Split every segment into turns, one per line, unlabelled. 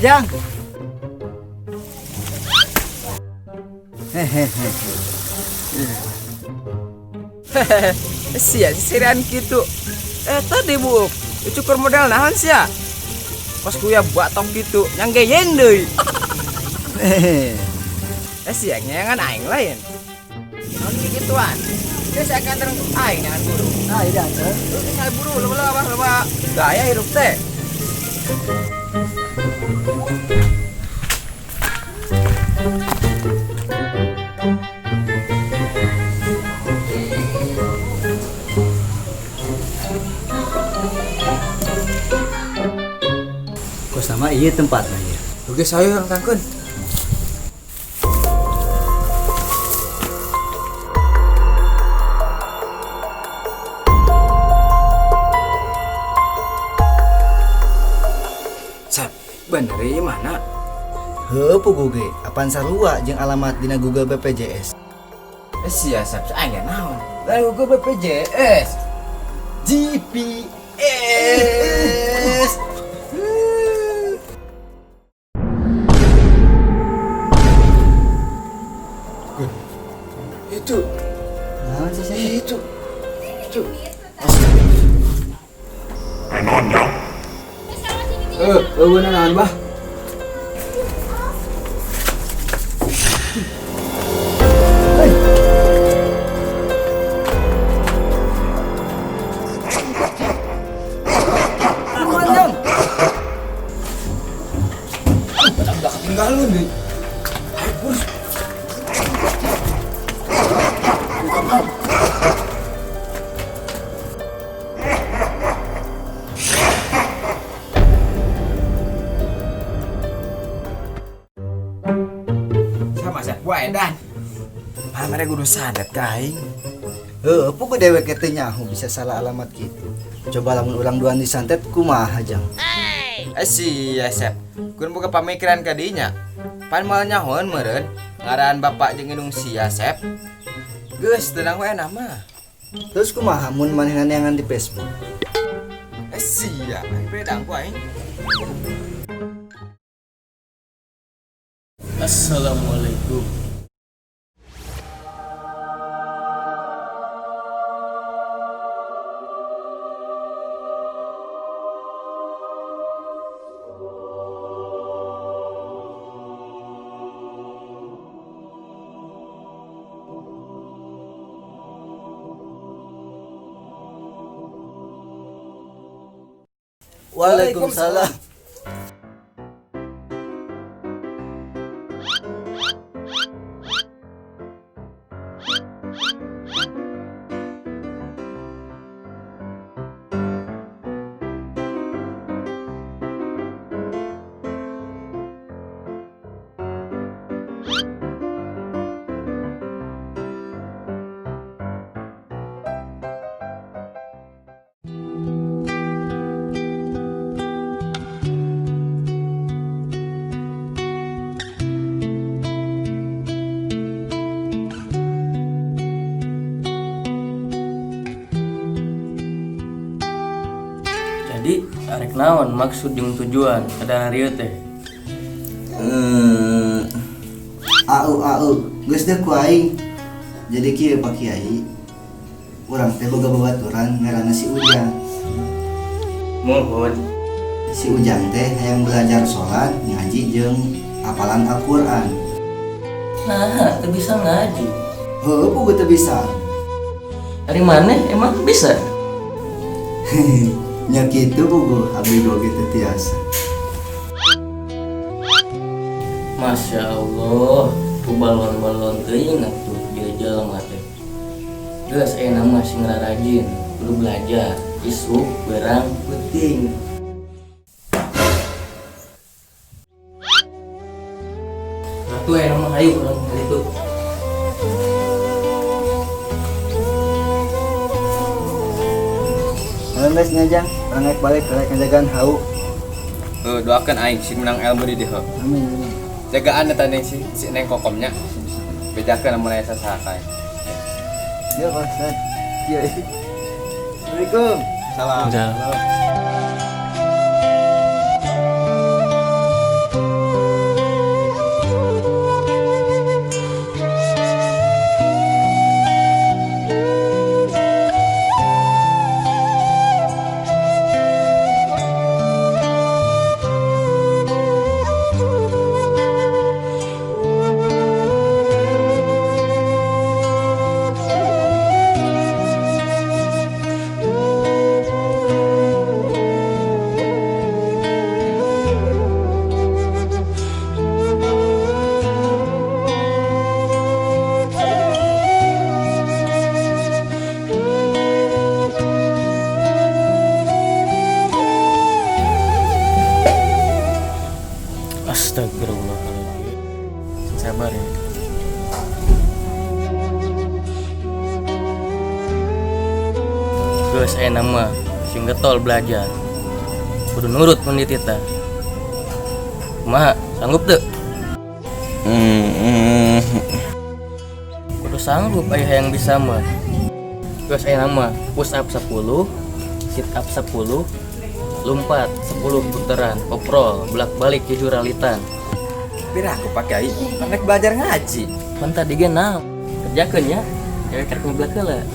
Jang. Hehehe.
Sia sisirian kitu. Tadi bu, cukur modal naon sia? Pas kuya batok gitu, yang geyeng deui.
Hehehe.
Sia nyangan aing lain. Naon gituan? Geus saya kantor aing nyangan guru.
Ah, iya, anter.
Lu saya buru, lu apa lu gaya hirup teh.
Kos nama iya tempatnya ya.
Oke, saya yang tangkun. Sep, bener ieu mana?
Heuh, puguh ge, apan sarua jeung alamat dina Google BPJS.
Sia sep, aing ge naon? Dari Google BPJS. GPS. Itu.
Naon sih saya?
Itu. Itu. Eueuh naon bah? Ketinggalan deh. Ayo bos. Sama saya buat edan. Mana mereka kudu santet ka aing.
Heuh, puguh dewek teh nyaho bisa salah alamat gitu. Coba lamun urang duaan disantet kumaha jang?
Sia Sep. Kun boga pamikiran ka dinya. Pan moal nyahoeun meureun ngaran bapak jeung indung sia Sep. Geus tenang we mah.
Terus kumaha mun manehna neangan di Facebook?
Sia, bedang ku aing.
Assalamualaikum.
Waalaikumsalam.
Jadi arek naon maksud jeung tujuan ada rieu teh?
Au au, geus deh ku aing. Jadi kieu Pak Kiai, urang teh boga babaturan ngaranna si Ujang.
Mohon.
Si Ujang teh hayang belajar sholat, ngaji jeung hafalan Al-Qur'an.
Nah, teu bisa ngaji.
Heuh, puguh teu bisa.
Ari maneh emang bisa?
Nya kitu puguh, abdi oge teu tiasa.
Masya Allah, ku balon-balon teuing atuh dia jelema teh. Geus aya mah sing rarajin, kudu belajar, isuk berang peuting. Atuh aya mah hayu urang ka ditu.
Halo guys, ngajang, orang naik balik, rek ngajagan hau.
Doakan aing sing menang ilmu di dieu.
Amin, amin.
Jagaan eta neng si neng kokomnya. Bejakeun lamun aya sasaha kae.
Iya, Pak Ustaz. Iya. Assalamualaikum.
Salam.
Salam. Astagfirullahaladzim. Sabar ya. Geus aya nama sing getol belajar. Kudu nurut mun dititah. Kumaha, sanggup teu? Kudu sanggup aya hayang bisa mah. Geus aya nama push up 10, sit up 10, lompat 10 putaran, koprol, bolak-balik jujur ralitan.
Pira aku Pak Kiai, rek belajar ngaji.
Pan tadi ge naon? Kerjakeun ya. Dewe karek ngeblak heula.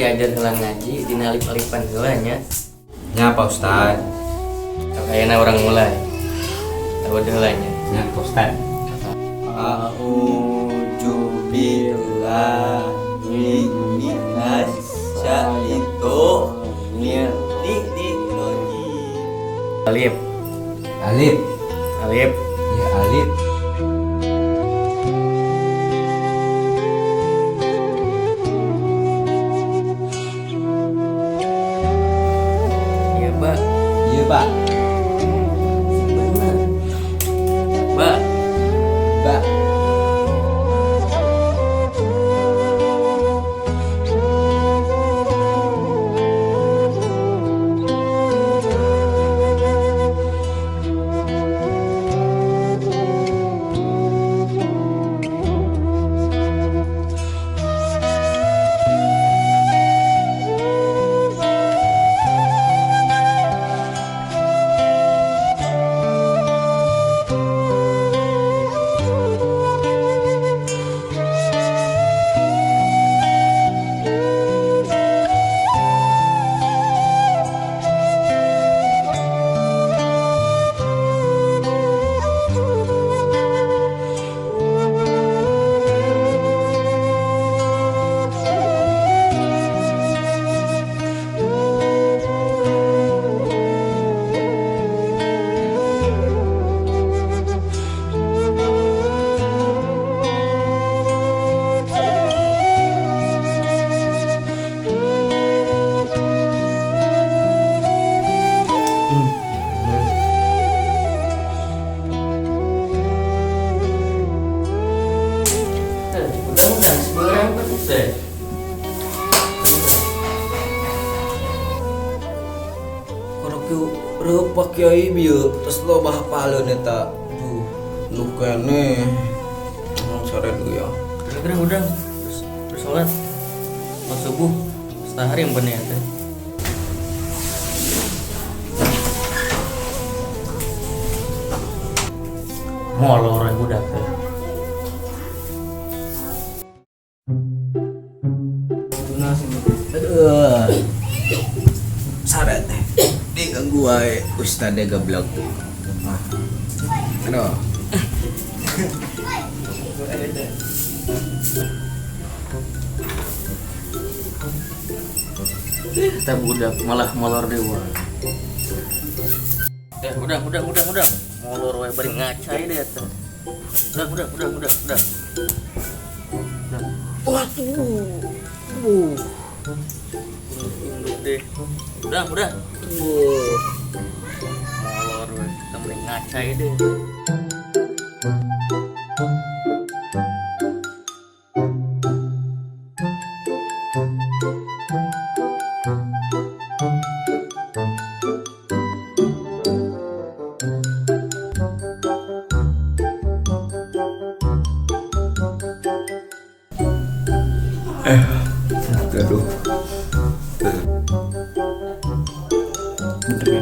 Diajar heula ngaji dina alif-alifan heula nya.
Nya Pak Ustad.
Sok ayeuna urang mulai. Tawad heula nya.
Nya Pak Ustad. A'udzubillahi minasyaitonir rajim.
Alif.
Alif.
Alif.
Ya alif. Iya, Pak.
Bener. Ba.
Ba. Tuh, reup Pak Kiai bieu terus loba hafaleun eta. Duh, nu keneh. Sore dulu ya.
Udah, terus sholat. Sholat subuh setengah hari yang bener teh. Molor budak teh.
Aduh. Sare teh. Diganggu wae ustad geblek. Aduh.
Kita budak malah molor dewa. Udah. Molor wae bari ngacai deh eta. Udah. Waduh. Induk deh. Udah. Molor wae kita bari ngacai deh.
Aduh.
Bener ya.